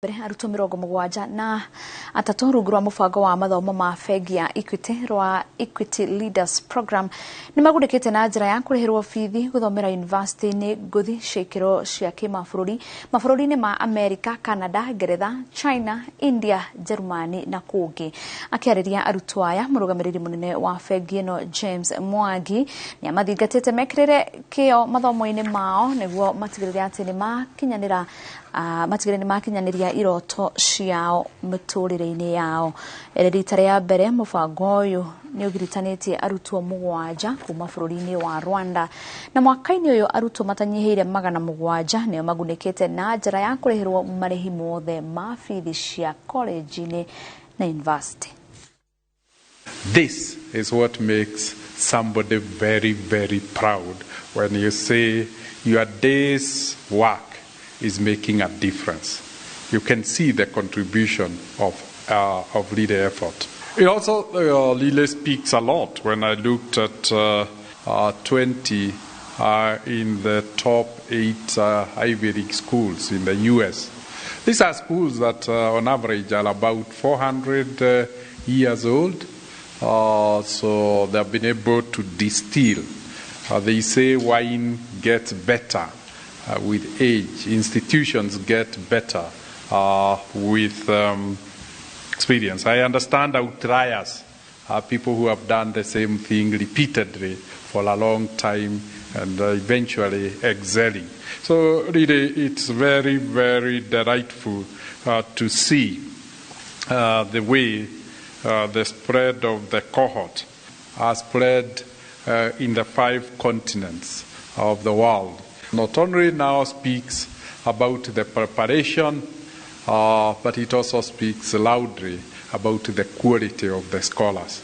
Mbere arutwo 73 rungu rwa mũbango wa mathomo ma bengi ya Equity rwa Equity Leaders Program nĩ magunĩkĩte na njĩra ya kũrĩhĩrwo bithi gũthomera yunivasĩtĩ-inĩ ngũthi cia ikĩro cia kĩmabũrũri mabũrũri-inĩ ma Amerika, Canada, Ngeretha, China, India, Jerumani na kũngĩ. Akĩarĩria arutwo aya, mũrũgamĩrĩri mũnene wa bengi ĩno James Mwangi nĩ amathingatĩte mekĩrĩre kĩo mathomo-inĩ mao nĩguo matigĩrĩre atĩ nĩ makinyanĩra matigĩrĩre nĩ makinyanĩria iroto ciao mĩtũrĩre-inĩ yao. Ĩrĩ rita rĩa mbere mũbango ũyũ nĩ ũgiritanĩtie arutwo 7 kuma bũrũri-inĩ wa Rwanda, na mwaka-inĩ ũyũ arutwo matanyihĩire 700 nĩo magunĩkĩte na njĩra ya kũrĩhĩrwo marĩhi mothe ma bithi cia college-inĩ na university. This is what makes somebody very, very proud when you say your day's work is making a difference. You can see the contribution of leader effort. It also really speaks a lot when I looked at 20 in the top 8 Ivy League schools in the US. These are schools that on average are about 400 years old. So they have been able to distill. They say wine gets better with age. Institutions get better with experience. I understand outliers are people who have done the same thing repeatedly for a long time and eventually excelling. So really it's very, very delightful to see the way the spread of the cohort has spread in the 5 continents of the world. Not only now speaks about the preparation, but it also speaks loudly about the quality of the scholars.